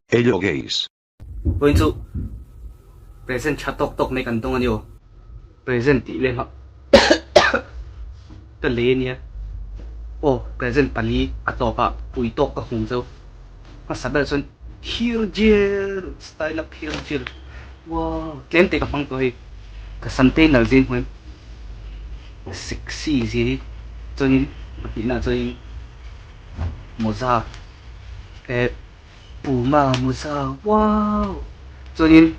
Hello guys. Vawiin chu present tha tawk tawk mai kan dawng a ni aw. Present tih lem a ka lei a nia. Aw present pali a tawp ah pui tawk ka hmu zo. Hmasa ber chuan hair gel style up hair gel wow tlem te ka hmang tawh hei. Ka sam te nalh zing hmuh em sexy zia hi chuanin pahnihna chuanin mawza eh Puma mawza wow chuanin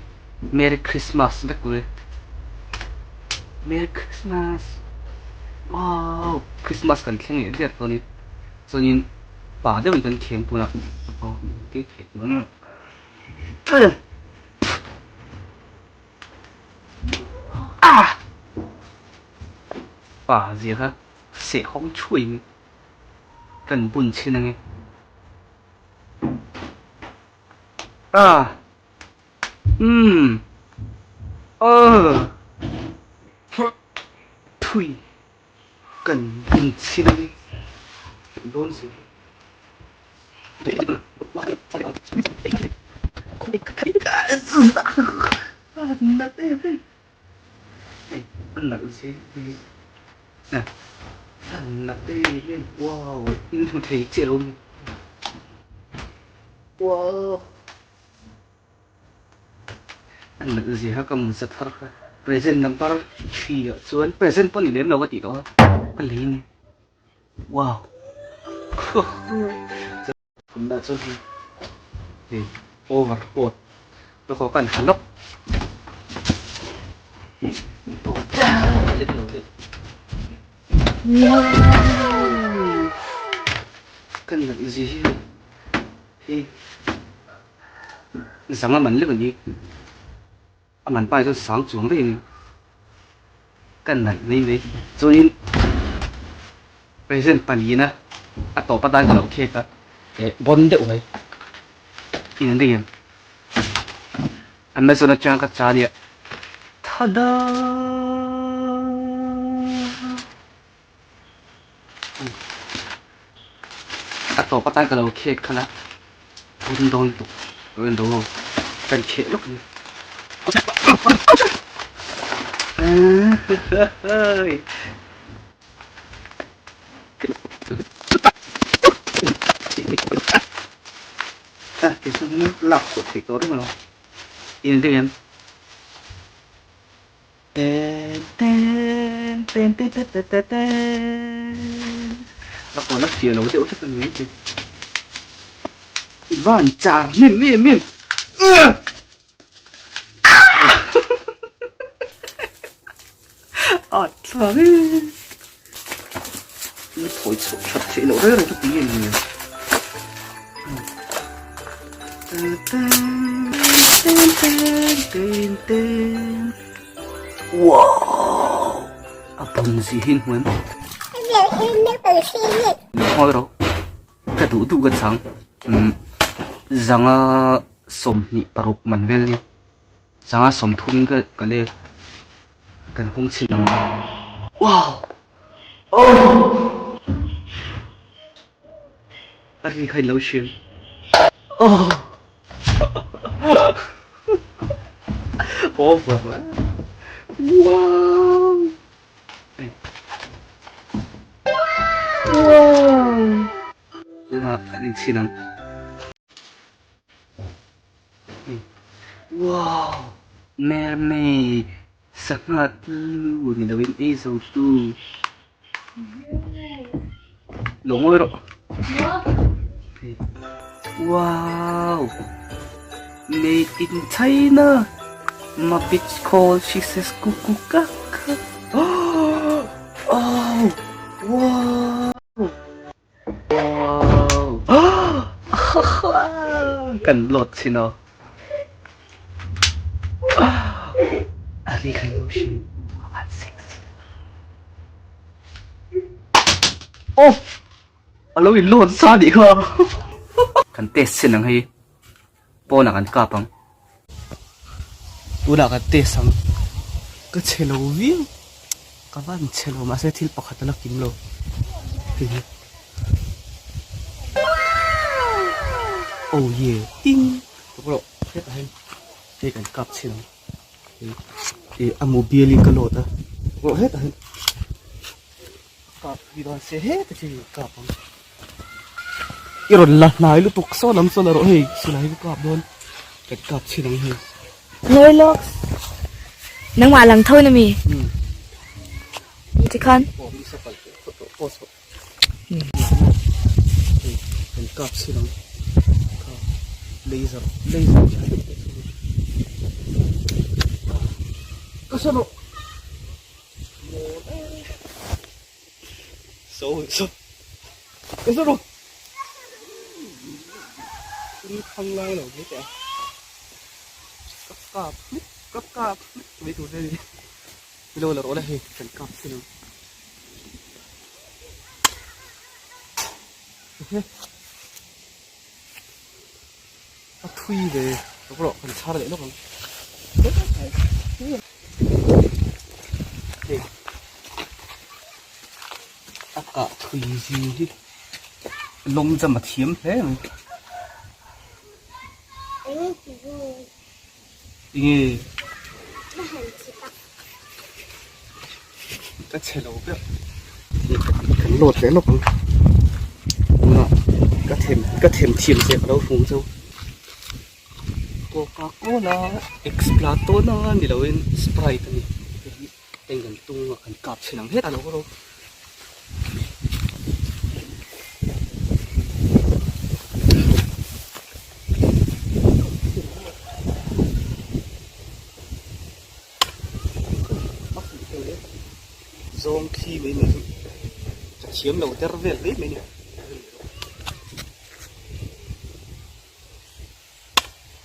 merry christmas vek tur e merry christmas wow christmas kan thleng leh der tawh a ni chuanin pa deuhin kan kheng tun a aw engtin theih tur ang ah pa zia kha seh hawng thuai in kan bun chhin ange. Ah. Umm. Aw. Thui. Kan bun chhin a ni. Dawn si. Wow in hmu thei chiah lo ni wow a nalh zia kha ka hmu za thar kha present number 3 ah chuan present pawh ni lem lo ka tih tawh a ka lei a ni wow. Tunah chuan hei hei overcoat te pawh kan ha lawk kan nalh zia hi hei zanga man lek a ni. A man pa hi chuan sang chuang daih a ni. Ka nalh mai mai. Chuanin present paliin a a tawp atan ka lo khek a, eh bawn deuh mai. In an ring em? Amazon atanga ka cha nia. Tada! A tawp atan ka lo khek khan a bun dawn tuk rawn do ho kan kheh lawk a ni. Lak chhuah theih tawh reng lo in ring em? Ten ten ten ten ten ten ten ten A kawn a fiah lo deuh hlek a ni maithei. I van char hnem em em. A tla e. I thawi chhuah that theih loh reng reng chu tui a ni. Ten ten ten ten ten ten Wow! A bun zi hi hmu em? Ngawi rawh. Ka duh duh ka chang. Umm zanga 26 man vel nia. Zanga 30 in ka ka lek. Kan hung chhin ang. Wow! Oh! A ri kha in lo hriam. Oh! Over. Wow! Wow! Tunah an inchhin ang. Wow! Mermaid! Sangha tu ni loin ei zo tu. Lo ngawi rawh. Wow! Made in China! Ma bitch call she says kuku kaka. Oh! Wow! Wow! Kan load chhin aw. A ri kha lo hrim. A sexy. Oh! A lo in load sa nih kha. Kan test chhin ang hei. Pawnah kan kap ang. Tunah kan test ang. Ka chhe lo viau. Ka van chhe lo mahse thil pakhat a la kim lo. Hei hi. Oh yeah! Ding! Rawh hetah hian hei kan kap chhin ang ih a mobile in ka load a rawh hetah hian kap hi dawn se heta khi kap ang i rawn la hnai lutuk saw lam saw la rawh hei silai hi ka kap dawn kan kap chhin ang hei. Ngawi lawk nangmah lang tho na mi tikhan. Kan kap chhin ang kha laser laser tha deuh te chu ka sawn rawh so so ka sawn rawh in thang lai lo mai teh a ka kap hmik ka kap hmik mai tur che a ni ilo la rawh le hei kan kap chhin ang. A thui ve ka pawh kan chhar leh lawk ang hei a kah thui zing hi lawng jam a thiam hle mai enge Ka chhe lo ber kan load leh lawk ang tunah ka them ka them thiam che ka lo hmu chu coca cola explato na ni lo in sprite a ni hei hi eng kan tung a kan kap chhin ang hetah lo ro. Zawng khi mai mai chu ka thiam lo der vel mai mai a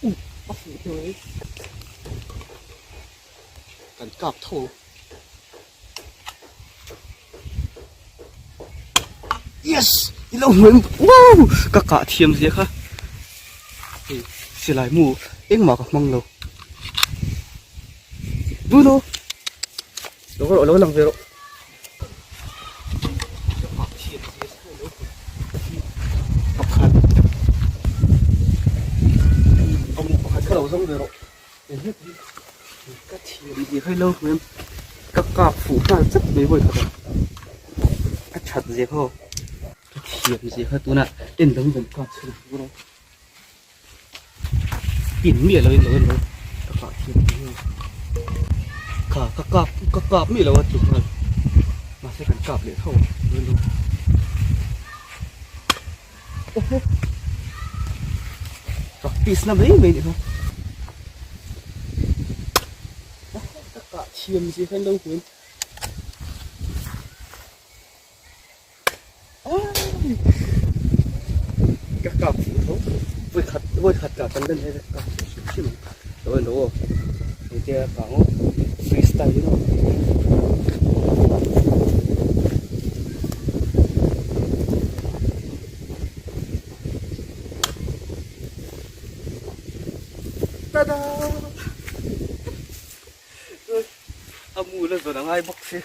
ni. A fuh theuh e. Kan kap tho. Yes! I lo hmuh em? Wow! Ka kah thiam zia kha. Hei silai mu engmah ka hmang lo. Bruno! Lo rawh lo lang ve rawh. Ka kah thiam zia kha lo hmu. Pakhat. Amu pakhat kha lo zawng ve rawh. Ka thiam zia kha ilo hmu em ka kap fuh nghal chat mai vawi khat a a that zia kha aw ka thiam zia kha tunah en dang dang kap chhun ang bawk a tin miah lo in lo en lo ka kah thiam zia kha ka kap ka kap miah lo a tluk nghal mahse kan kap leh tho ang lo Practice na mai mai nih kha. Ka kah thiam zia khan lo hmuin. Ka kap fuh tho. Voi khat voi khat ka kan den he ka fuh hrim hrim ang. Lo en rawh aw. Hetia ka ang aw. Freestyle in aw. Tada! A mu la zawn a ngai bawk si.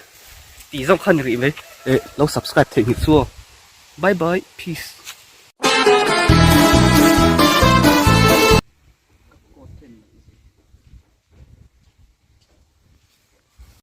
Tih zawng kha ni rih mai. Eh, lo subscribe theih nghilh chu aw. Bye bye, peace.